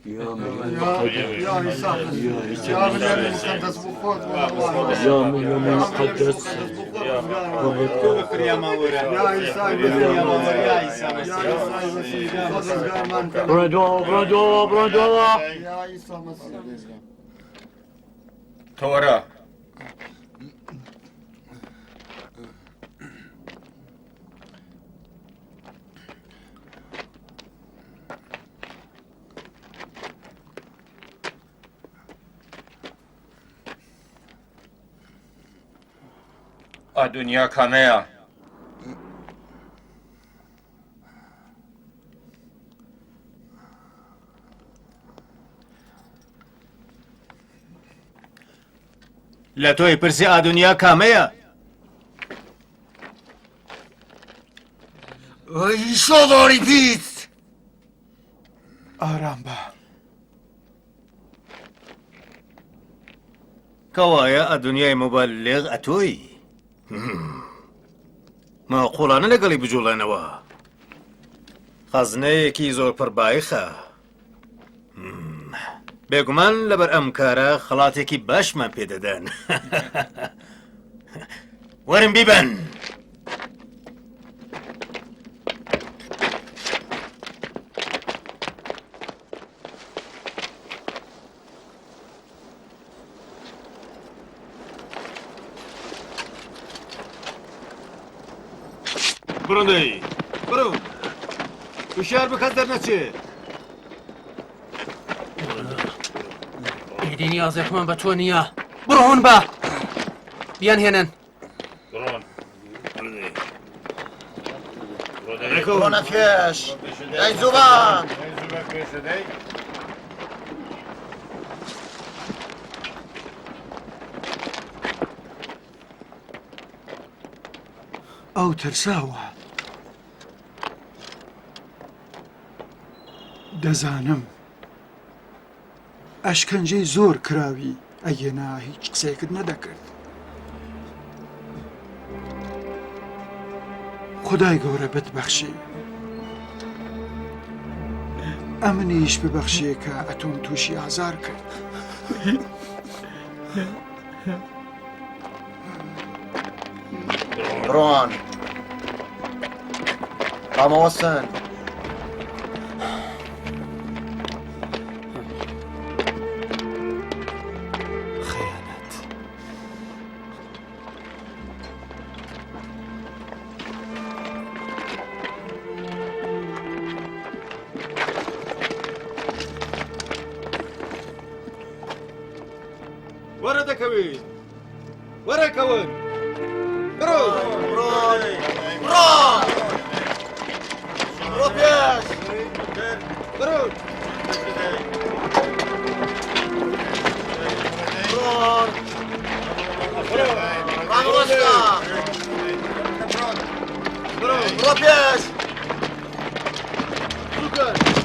يا عيسى يا مريم المقدس بخوت يا مريم المقدس يا عيسى يا عيسى بڕۆ بڕۆ دواوە يا عيسى مسيح تۆرە. ئەدونیا کامەیە؟ لە تۆی پرسی ئادونیا کامەیە؟ ئەی شۆڵۆری پیس ئارام بە. کەوایە ئەدونیای موبەلیغ ئەتۆی. ماقوڵانە لەگەڵی بجوڵێنەوە. خەزنەیەکی زۆر پڕبایخە. بێگومان لەبەر ئەم کارە خەڵاتێکی باشمان پێدەدەن. وەرن بیبەن. بڕۆن دەی بڕۆن هوشیار بە کەس دەرنەچێ. ئیدی نیازێکمان بە تۆ نییە بڕۆن بە بیان هێنن بڕۆنە پێش دەی زوبان ئەو ترساوە. دەزانم. ئەشکەنجەی زۆر کراوی ئەگێنا هیچ قسەیەکت نەدەکرد. خدای گەورە بتبەخشێ. ئەمنیش ببەخشێ کە ئەتۆم تووشی ئازار کرد. بڕۆن ڕامەوەستن. خەیانەت. وەرە دەکەوین وەرە کەون بڕۆ بڕۆ بڕۆ پێش بڕۆ ڕامەوەستە بڕۆ پێش بڕۆ.